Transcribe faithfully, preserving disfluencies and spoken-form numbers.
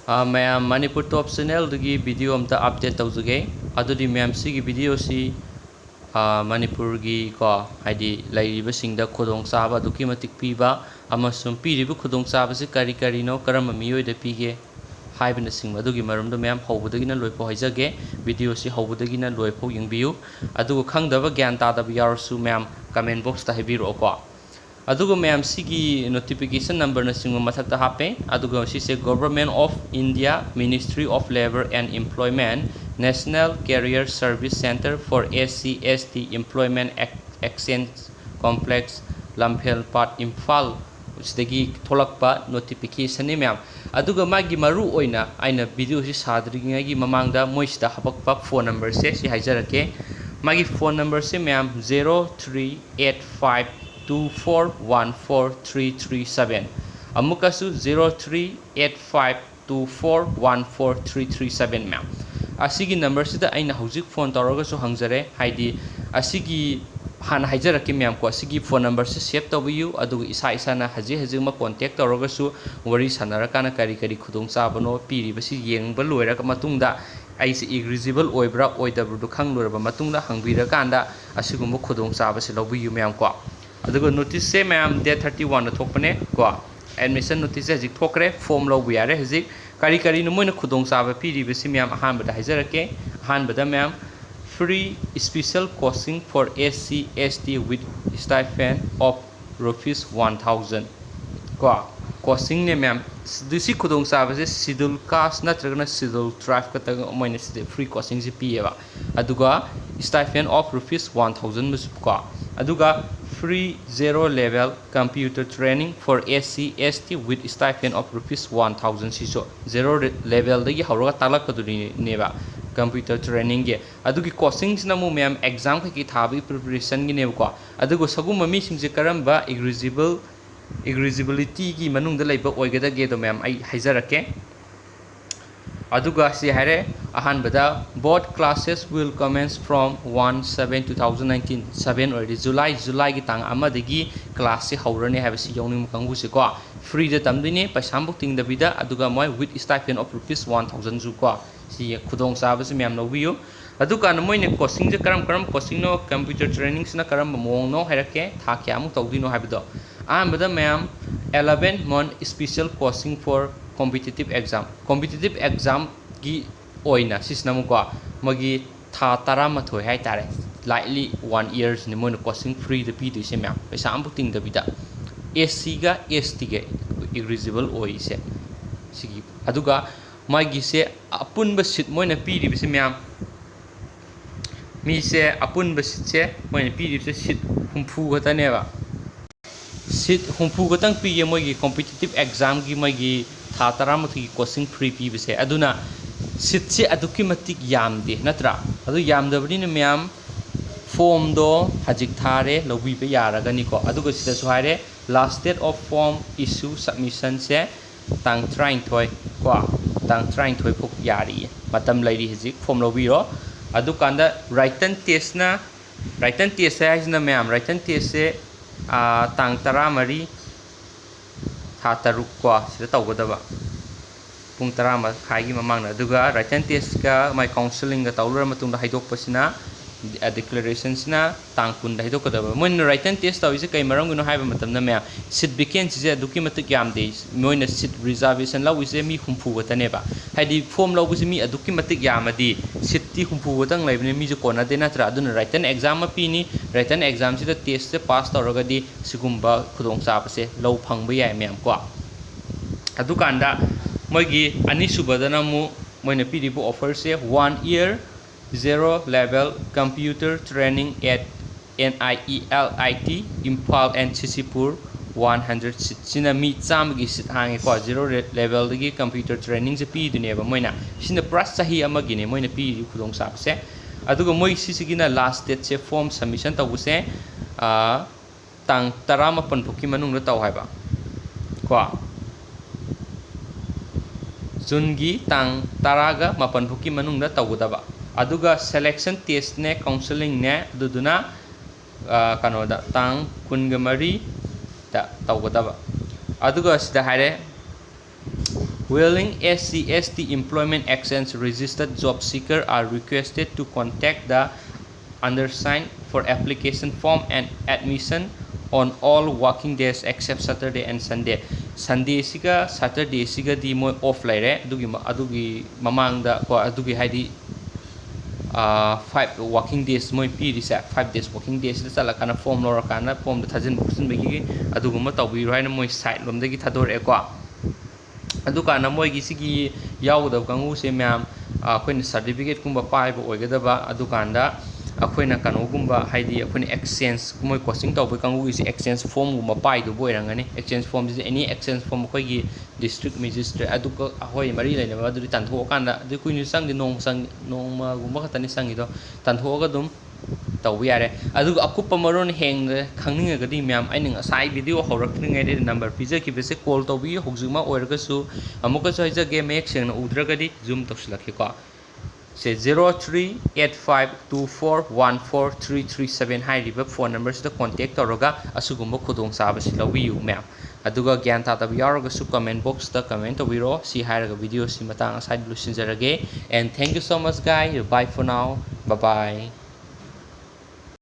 ꯑ, ꯃꯌꯥꯝ, ꯃꯅꯤꯄꯨꯔ ꯇꯣꯞ ꯆꯦꯅꯦꯜꯗꯒꯤ ꯚꯤꯗꯤꯑꯣ ꯑꯝꯇ ꯑꯞꯗꯦꯠ ꯇꯧꯖꯒꯦ꯫ ꯑꯗꯨꯗꯤ ꯃꯌꯥꯝ, ꯁꯤꯒꯤ ꯚꯤꯗꯤꯑꯣꯁꯤ, ꯑ, ꯃꯅꯤꯄꯨꯔꯒꯤ ꯀꯣ, ꯍꯥꯏꯗꯤ ꯂꯩꯔꯤꯕꯁꯤꯡꯗ ꯈꯨꯗꯣꯡꯆꯥꯕ ꯑꯗꯨꯛꯀꯤ ꯃꯇꯤꯛ ꯄꯤꯕ ꯑꯃꯁꯨꯡ ꯄꯤꯔꯤꯕ ꯈꯨꯗꯣꯡꯆꯥꯕꯁꯤ ꯀꯔꯤ ꯀꯔꯤꯅꯣ, ꯀꯔꯝꯕ ꯃꯤꯑꯣꯏꯗ ꯄꯤꯒꯦ ꯍꯥꯏꯕꯅꯆꯤꯡꯕ ꯑꯗꯨꯒꯤ ꯃꯔꯝꯗ ꯃꯌꯥꯝ ꯍꯧꯕꯗꯒꯤꯅ ꯂꯣꯏꯐꯥꯎ ꯍꯥꯏꯖꯒꯦ꯫ ꯚꯤꯗꯤꯑꯣꯁꯤ ꯍꯧꯕꯗꯒꯤꯅ ꯂꯣꯏꯐꯥꯎ ꯌꯦꯡꯕꯤꯌꯨ꯫ ꯑꯗꯨꯒ ꯈꯪꯗꯕ, ꯒ꯭ꯌꯥꯟ ꯇꯥꯗꯕ ꯌꯥꯎꯔꯁꯨ ꯃꯌꯥꯝ ꯀꯃꯦꯟ ꯕꯣꯛꯁꯇ ꯍꯥꯏꯕꯤꯔꯛꯑꯣꯀꯣ꯫ ꯑꯗꯨꯒ ꯃꯌꯥꯝ, ꯁꯤꯒꯤ ꯅꯣꯇꯤꯐꯤꯀꯦꯁꯟ ꯅꯝꯕꯔꯅꯆꯤꯡꯕ ꯃꯊꯛꯇ ꯍꯥꯞꯄꯦ꯫ ꯑꯗꯨꯒ ꯁꯤꯁꯦ Government of India, Ministry of Labour and Employment, National Career Service Centre for S C S T Employment Ex-, Exchange Complex, ꯂꯝꯐꯦꯜ ꯄꯥꯠ, ꯏꯝꯐꯥꯜ, ꯁꯤꯗꯒꯤ ꯊꯣꯛꯂꯛꯄ ꯅꯣꯇꯤꯐꯤꯀꯦꯁꯟꯅꯤ ꯃꯌꯥꯝ꯫ ꯑꯗꯨꯒ ꯃꯥꯒꯤ ꯃꯔꯨ ꯑꯣꯏꯅ ꯑꯩꯅ ꯚꯤꯗꯤꯑꯣꯁꯤ ꯁꯥꯗ꯭ꯔꯤꯉꯩꯒꯤ ꯃꯃꯥꯡꯗ ꯃꯣꯏꯁꯤꯗ ꯍꯥꯄꯛꯄ ꯐꯣꯟ ꯅꯝꯕꯔꯁꯦ ꯁꯤ ꯍꯥꯏꯖꯔꯛꯀꯦ꯫ ꯃꯥꯒꯤ ꯐꯣꯟ ꯅꯝꯕꯔꯁꯦ ꯃꯌꯥꯝ, zero three eight five two four one four three three seven꯫ ꯑꯃꯨꯛꯀꯁꯨ, zero three eight five two four one four three three seven ꯃꯌꯥꯝ꯫ ꯑꯁꯤꯒꯤ ꯅꯝꯕꯔꯁꯤꯗ ꯑꯩꯅ ꯍꯧꯖꯤꯛ ꯐꯣꯟ ꯇꯧꯔꯒꯁꯨ ꯍꯪꯖꯔꯦ, ꯍꯥꯏꯗꯤ ꯑꯁꯤꯒꯤ, ꯍꯥꯟꯅ ꯍꯥꯏꯖꯔꯛꯀꯦ ꯃꯌꯥꯝꯀꯣ, ꯑꯁꯤꯒꯤ ꯐꯣꯟ ꯅꯝꯕꯔꯁꯤ ꯁꯦꯞ ꯇꯧꯕꯤꯌꯨ, ꯑꯗꯨꯒ ꯏꯁꯥ ꯏꯁꯥꯅ ꯍꯧꯖꯤꯛ ꯍꯧꯖꯤꯛꯃꯛ ꯀꯣꯟꯇꯦꯛ ꯇꯧꯔꯒꯁꯨ ꯋꯥꯔꯤ ꯁꯥꯟꯅꯔꯀꯥꯟꯗ ꯀꯔꯤ ꯀꯔꯤ ꯈꯨꯗꯣꯡꯆꯥꯕꯅꯣ ꯄꯤꯔꯤꯕꯁꯤ ꯌꯦꯡꯕ ꯂꯣꯏꯔꯕ ꯃꯇꯨꯡꯗ, ꯑꯩꯁꯦ ꯏꯂꯤꯖꯤꯕꯜ ꯑꯣꯏꯕ꯭ꯔꯥ ꯑꯣꯏꯗꯕ꯭ꯔꯥꯗꯣ ꯈꯪꯂꯨꯔꯕ ꯃꯇꯨꯡꯗ ꯍꯪꯕꯤꯔꯀꯥꯟꯗ ꯑꯁꯤꯒꯨꯝꯕ ꯈꯨꯗꯣꯡꯆꯥꯕꯁꯤ ꯂꯧꯕꯤꯌꯨ ꯃꯌꯥꯝꯀꯣ꯫ ꯑꯗꯨꯒ ꯅꯣꯇꯤꯁꯁꯦ ꯃꯌꯥꯝ date thirty one ꯗ ꯊꯣꯛꯄꯅꯦ ꯀꯣ꯫ ꯑꯦꯗꯃꯤꯁꯟ ꯅꯣꯇꯤꯁꯁꯦ ꯍꯧꯖꯤꯛ ꯊꯣꯛꯈ꯭ꯔꯦ, ꯐꯣꯝ ꯂꯧꯕ ꯌꯥꯔꯦ ꯍꯧꯖꯤꯛ꯫ ꯀꯔꯤ ꯀꯔꯤꯅꯣ ꯃꯣꯏꯅ ꯈꯨꯗꯣꯡꯆꯥꯕ ꯄꯤꯔꯤꯕꯁꯤ ꯃꯌꯥꯝ ꯑꯍꯥꯟꯕꯗ ꯍꯥꯏꯖꯔꯛꯀꯦ꯫ ꯑꯍꯥꯟꯕꯗ ꯃꯌꯥꯝ, free special coaching for S C S T with stipend of rupees one thousand ꯀꯣ꯫ ꯀꯣꯆꯤꯡꯅꯦ ꯃꯌꯥꯝ꯫ ꯁꯤ ꯈꯨꯗꯣꯡꯆꯥꯕꯁꯦ Schedule Caste ꯅꯠꯇ꯭ꯔꯒꯅ Schedule Tribe ꯈꯛꯇꯒ ꯃꯣꯏꯅ ꯁꯤꯗ free ꯀꯣꯆꯤꯡꯁꯦ ꯄꯤꯌꯦꯕ꯫ ꯑꯗꯨꯒ stipend of rupees one thousand ꯀꯣ꯫ ꯑꯗꯨꯒ free zero level computer training for S C S T with stipend of rupees one thousand, ꯁꯤꯁꯨ zero level ꯗꯒꯤ ꯍꯧꯔꯒ ꯇꯥꯛꯂꯛꯀꯗꯣꯔꯤꯅꯦꯕ computer training ꯒꯤ꯫ ꯑꯗꯨꯒꯤ ꯀꯣꯆꯤꯡꯁꯤꯅ ꯑꯃꯨꯛ ꯃꯌꯥꯝ ꯑꯦꯛꯖꯥꯝ ꯀꯩꯀꯩ ꯊꯥꯕꯒꯤ preparation ꯒꯤꯅꯦꯕꯀꯣ꯫ ꯑꯗꯨꯒ ꯁꯒꯨꯝꯕ ꯃꯤꯁꯤꯡꯁꯦ ꯀꯔꯝꯕ eligible, eligibility ꯒꯤ ꯃꯅꯨꯡꯗ ꯂꯩꯕ ꯑꯣꯏꯒꯗꯒꯦꯗꯣ ꯃꯌꯥꯝ ꯑꯩ ꯍꯥꯏꯖꯔꯛꯀꯦ꯫ ꯑꯗꯨꯒ ꯁꯤ ꯍꯥꯏꯔꯦ, ꯑꯍꯥꯟꯕꯗ, "Both classes will commence from one seven two thousand nineteen", seven ꯑꯣꯏꯔꯗꯤ ꯖꯨꯂꯥꯏ, ꯖꯨꯂꯥꯏꯒꯤ ꯇꯥꯡ ꯑꯃꯗꯒꯤ classꯁꯤ ꯍꯧꯔꯅꯤ ꯍꯥꯏꯕꯁꯤ ꯌꯥꯎꯅꯤꯡꯕ ꯀꯥꯡꯕꯨꯁꯤꯀꯣ, freeꯗ ꯇꯝꯗꯣꯏꯅꯤ, ꯄꯩꯁꯥ ꯑꯃꯐꯥꯎ ꯇꯤꯡꯗꯕꯤꯗ, ꯑꯗꯨꯒ ꯃꯣꯏ with stipend of rupees one thousandꯁꯨ ꯀꯣ, ꯁꯤ ꯈꯨꯗꯣꯡꯆꯥꯕꯁꯤ ꯃꯌꯥꯝ ꯂꯧꯕꯤꯌꯨ꯫ ꯑꯗꯨꯀꯥꯟꯗ ꯃꯣꯏꯅ coachingꯁꯦ ꯀꯔꯝ ꯀꯔꯝ coachingꯅꯣ, computer trainingꯁꯤꯅ ꯀꯔꯝꯕ ꯃꯑꯣꯡꯅꯣ ꯍꯥꯏꯔꯛꯀꯦ, ꯊꯥ ꯀꯌꯥꯃꯨꯛ ꯇꯧꯗꯣꯏꯅꯣ ꯍꯥꯏꯕꯗꯣ꯫ ꯑꯍꯥꯟꯕꯗ ꯃꯌꯥꯝ, "Eleven month special coaching for competitive exam", competitive examꯒꯤ ꯑꯣꯏꯅ ꯁꯤꯁꯤꯅ ꯑꯃꯨꯛꯀꯣ, ꯃꯣꯏꯒꯤ ꯊꯥ ꯇꯔꯥꯃꯥꯊꯣꯏ ꯍꯥꯏꯇꯥꯔꯦ, likely one yearꯁꯤꯅꯤ ꯃꯣꯏꯅ coaching freeꯗ ꯄꯤꯗꯣꯏꯁꯦ ꯃꯌꯥꯝ, ꯄꯩꯁꯥ ꯑꯃꯐꯥꯎ ꯇꯤꯡꯗꯕꯤꯗ꯫ SCꯒ STꯒ eligible ꯑꯣꯏꯔꯤꯁꯦ ꯁꯤꯒꯤ꯫ ꯑꯗꯨꯒ ꯃꯥꯒꯤꯁꯦ ꯑꯄꯨꯟꯕ seat ꯃꯣꯏꯅ ꯄꯤꯔꯤꯕꯁꯦ ꯃꯌꯥꯝ, ꯃꯤꯁꯦ ꯑꯄꯨꯟꯕ seatꯁꯦ ꯃꯣꯏꯅ ꯄꯤꯔꯤꯕꯁꯦ seat ꯍꯨꯝꯐꯨ ꯈꯛꯇꯅꯦꯕ꯫ Seat ꯍꯨꯝꯐꯨ ꯈꯛꯇꯪ ꯄꯤꯌꯦ ꯃꯣꯏꯒꯤ competitive examꯒꯤ, ꯃꯣꯏꯒꯤ ꯊꯥ ꯇꯔꯥꯃꯥꯊꯣꯏꯒꯤ coaching free ꯄꯤꯕꯁꯦ꯫ ꯑꯗꯨꯅ seatꯁꯦ ꯑꯗꯨꯛꯀꯤ ꯃꯇꯤꯛ ꯌꯥꯝꯗꯦ, ꯅꯠꯇ꯭ꯔꯥ? ꯑꯗꯨ ꯌꯥꯝꯗꯕꯅꯤꯅ ꯃꯌꯥꯝ, formꯗꯣ ꯍꯧꯖꯤꯛ ꯊꯥꯔꯦ, ꯂꯧꯕꯤꯕ ꯌꯥꯔꯒꯅꯤꯀꯣ꯫ ꯑꯗꯨꯒ ꯁꯤꯗꯁꯨ ꯍꯥꯏꯔꯦ, "Last date of form issue submissionꯁꯦ ꯇꯥꯡ ꯇꯔꯥꯅꯤꯊꯣꯏ ꯀꯣ, ꯇꯥꯡ ꯇꯔꯥꯅꯤꯊꯣꯏ ꯐꯥꯎ ꯌꯥꯔꯤꯌꯦ, ꯃꯇꯝ ꯂꯩꯔꯤ, ꯍꯧꯖꯤꯛ form ꯂꯧꯕꯤꯔꯣ"꯫ ꯑꯗꯨꯀꯥꯟꯗ written testꯅ, written test ꯍꯥꯏꯁꯤꯅ ꯃꯌꯥꯝ, written testꯁꯦ, ꯑꯥ, ꯇꯥꯡ ꯇꯔꯥꯃꯔꯤ, ꯊꯥ ꯇꯔꯨꯛ ꯀꯣ, ꯁꯤꯗ ꯇꯧꯒꯗꯕ, ꯄꯨꯡ ꯇꯔꯥ ꯃꯈꯥꯏꯒꯤ ꯃꯃꯥꯡꯗ꯫ ꯑꯗꯨꯒ written testꯀ ꯃꯥꯏ counselingꯒ ꯇꯧꯔ ꯃꯇꯨꯡꯗ ꯍꯥꯏꯗꯣꯛꯄꯁꯤꯅ, ꯑ, declarationꯁꯤꯅ ꯇꯥꯡ ꯀꯨꯟꯗ ꯍꯥꯏꯗꯣꯛꯀꯗꯕ꯫ ꯃꯣꯏꯅ written test ꯇꯧꯔꯤꯁꯦ ꯀꯩ ꯃꯔꯝꯒꯤꯅꯣ ꯍꯥꯏꯕ ꯃꯇꯝꯗ ꯃꯌꯥꯝ, seat vacantꯁꯦ ꯑꯗꯨꯛꯀꯤ ꯃꯇꯤꯛ ꯌꯥꯝꯗꯦ꯫ ꯃꯣꯏꯅ seat reservation ꯂꯧꯔꯤꯁꯦ ꯃꯤ ꯍꯨꯝꯐꯨ ꯈꯛꯇꯅꯦꯕ꯫ ꯍꯥꯏꯗꯤ form ꯂꯧꯕꯁꯦ ꯃꯤ ꯑꯗꯨꯛꯀꯤ ꯃꯇꯤꯛ ꯌꯥꯝꯃꯗꯤ seatꯇꯤ ꯍꯨꯝꯐꯨ ꯈꯛꯇꯪ ꯂꯩꯕꯅꯤꯅ ꯃꯤꯁꯨ ꯀꯣꯟꯅꯗꯦ, ꯅꯠꯇ꯭ꯔꯥ? ꯑꯗꯨꯅ written exam ꯑꯃ ꯄꯤꯅꯤ, written examꯁꯤꯗ testꯁꯦ pass ꯇꯧꯔꯒꯗꯤ ꯁꯤꯒꯨꯝꯕ ꯈꯨꯗꯣꯡꯆꯥꯕꯁꯦ ꯂꯧ ꯐꯪꯕ ꯌꯥꯏ ꯃꯌꯥꯝ ꯀꯣ꯫ ꯑꯗꯨꯀꯥꯟꯗ ꯃꯣꯏꯒꯤ ꯑꯅꯤꯁꯨꯕꯗꯅ ꯑꯃꯨꯛ ꯃꯣꯏꯅ ꯄꯤꯔꯤꯕ offerꯁꯦ, "One year zero level computer training at NIELIT Imphal and CCPur, one hundred seat"꯫ ꯁꯤꯅ ꯃꯤ ꯆꯥꯝꯃꯒꯤ seat ꯍꯥꯡꯉꯦꯀꯣ, zero levelꯗꯒꯤ computer trainingꯁꯦ ꯄꯤꯗꯣꯏꯅꯦꯕ ꯃꯣꯏꯅ꯫ ꯁꯤꯅ ꯄꯨꯔꯥ ꯆꯍꯤ ꯑꯃꯒꯤꯅꯦ ꯃꯣꯏꯅ ꯄꯤꯔꯤꯕ ꯈꯨꯗꯣꯡꯆꯥꯕꯁꯦ꯫ ꯑꯗꯨꯒ ꯃꯣꯏ ꯁꯤꯁꯤꯒꯤꯅ last dateꯁꯦ form submission ꯇꯧꯕꯁꯦ, ꯑꯥ, ꯇꯥꯡ ꯇꯔꯥꯃꯥꯄꯟ ꯐꯥꯎꯀꯤ ꯃꯅꯨꯡꯗ ꯇꯧ ꯍꯥꯏꯕ ꯀꯣ꯫ ꯖꯨꯟꯒꯤ ꯇꯥꯡ ꯇꯔꯥꯒ ꯃꯥꯄꯟ ꯐꯥꯎꯒꯤ ꯃꯅꯨꯡꯗ ꯇꯧꯒꯗꯕ꯫ ꯑꯗꯨꯒ selection testꯅꯦ, counselling ꯅꯦ, ꯑꯗꯨꯗꯨꯅ ꯀꯩꯅꯣꯗ ꯇꯥꯡ ꯀꯨꯟꯒ ꯃꯔꯤꯗ ꯇꯧꯒꯗꯕ꯫ ꯑꯗꯨꯒ ꯁꯤꯗ ꯍꯥꯏꯔꯦ, willing S C S T employment exchange registered job seeker are requested to contact the undersigned for application form and admission on all working days except Saturday and Sunday꯫ Sundayꯁꯤꯒ Saturdayꯁꯤꯒꯗꯤ ꯃꯣꯏ off ꯂꯩꯔꯦ꯫ ꯑꯗꯨꯒꯤ ꯑꯗꯨꯒꯤ ꯃꯃꯥꯡꯗ ꯀꯣ, ꯑꯗꯨꯒꯤ ꯍꯥꯏꯗꯤ five working days ꯃꯣꯏ ꯄꯤꯔꯤꯁꯦ, five days working dayꯁꯤꯗ ꯆꯠꯂꯀꯥꯟꯗ form ꯂꯧꯔꯀꯥꯟꯗ formꯗ ꯊꯥꯖꯤꯟꯕ ꯈꯣꯠꯆꯤꯟꯕꯒꯤ ꯑꯗꯨꯒꯨꯝꯕ ꯇꯧꯕꯤꯔꯣ ꯍꯥꯏꯅ ꯃꯣꯏ site ꯂꯣꯝꯗꯒꯤ ꯊꯥꯗꯣꯔꯛꯑꯦꯀꯣ꯫ ꯑꯗꯨꯀꯥꯟꯗ ꯃꯣꯏꯒꯤ ꯁꯤꯒꯤ ꯌꯥꯎꯒꯗꯕ ꯀꯥꯡꯕꯨꯁꯦ ꯃꯌꯥꯝ, ꯑꯩꯈꯣꯏꯅ certificateꯀꯨꯝꯕ ꯄꯥꯏꯕ ꯑꯣꯏꯒꯗꯕ, ꯑꯗꯨꯀꯥꯟꯗ ꯑꯩꯈꯣꯏꯅ ꯀꯩꯅꯣꯒꯨꯝꯕ, ꯍꯥꯏꯗꯤ ꯑꯩꯈꯣꯏꯅ exchange, ꯃꯣꯏ coaching ꯇꯧꯕ ꯀꯥꯡꯕꯨꯒꯤꯁꯦ exchange formꯒꯨꯝꯕ ꯄꯥꯏꯗꯧꯕ ꯑꯣꯏꯔꯝꯒꯅꯤ꯫ Exchange formꯁꯤꯗ any exchange form ꯑꯩꯈꯣꯏꯒꯤ district magistrate ꯑꯗꯨꯒ ꯑꯩꯈꯣꯏ ꯃꯔꯤ ꯂꯩꯅꯕ ꯑꯗꯨꯗꯤ ꯇꯥꯟꯊꯣꯛꯑꯀꯥꯟꯗ, ꯑꯗꯨ ꯀꯨꯏꯅꯁꯨ ꯆꯪꯗꯦ, ꯅꯣꯡꯃ ꯆꯪ-, ꯅꯣꯡꯃꯒꯨꯝꯕ ꯈꯛꯇꯅꯤ ꯆꯪꯉꯤꯗꯣ, ꯇꯥꯟꯊꯣꯛꯑꯒ ꯑꯗꯨꯝ ꯇꯧꯕ ꯌꯥꯔꯦ꯫ ꯑꯗꯨꯒ ꯑꯀꯨꯞꯄ ꯃꯔꯣꯟ ꯍꯦꯟꯅ ꯈꯪꯅꯤꯡꯉꯒꯗꯤ ꯃꯌꯥꯝ, ꯑꯩꯅ ꯉꯁꯥꯏ video ꯍꯧꯔꯛꯇ꯭ꯔꯤꯉꯩꯗ number ꯄꯤꯖꯈꯤꯕꯁꯦ call ꯇꯧꯕꯤꯌꯨ꯫ ꯍꯧꯖꯤꯛꯃꯛ ꯑꯣꯏꯔꯒꯁꯨ ꯑꯃꯨꯛꯀꯁꯨ ꯍꯥꯏꯖꯒꯦ, ꯃꯌꯦꯛ ꯁꯦꯡꯅ ꯎꯗ꯭ꯔꯒꯗꯤ zoom ꯇꯧꯁꯤꯜꯂꯛꯀꯦꯀꯣ꯫ ꯁꯦ, zero three eight five two four one four three three seven ꯍꯥꯏꯔꯤꯕ phone numberꯁꯤꯗ contact ꯇꯧꯔꯒ ꯑꯁꯤꯒꯨꯝꯕ ꯈꯨꯗꯣꯡꯆꯥꯕꯁꯤ ꯂꯧꯕꯤꯌꯨ ꯃꯌꯥꯝ꯫ ꯑꯗꯨꯒ ꯒ꯭ꯌꯥꯟ ꯇꯥꯗꯕ ꯌꯥꯎꯔꯒꯁꯨ comment boxꯇ comment ꯇꯧꯕꯤꯔꯛꯑꯣ꯫ ꯁꯤ ꯍꯥꯏꯔꯒ videoꯁꯤ ꯃꯇꯥꯡ ꯑꯁ꯭ꯋꯥꯏꯗ ꯂꯣꯏꯁꯤꯟꯖꯔꯒꯦ꯫ And thank you so much, guys. Bye for now. Bye bye.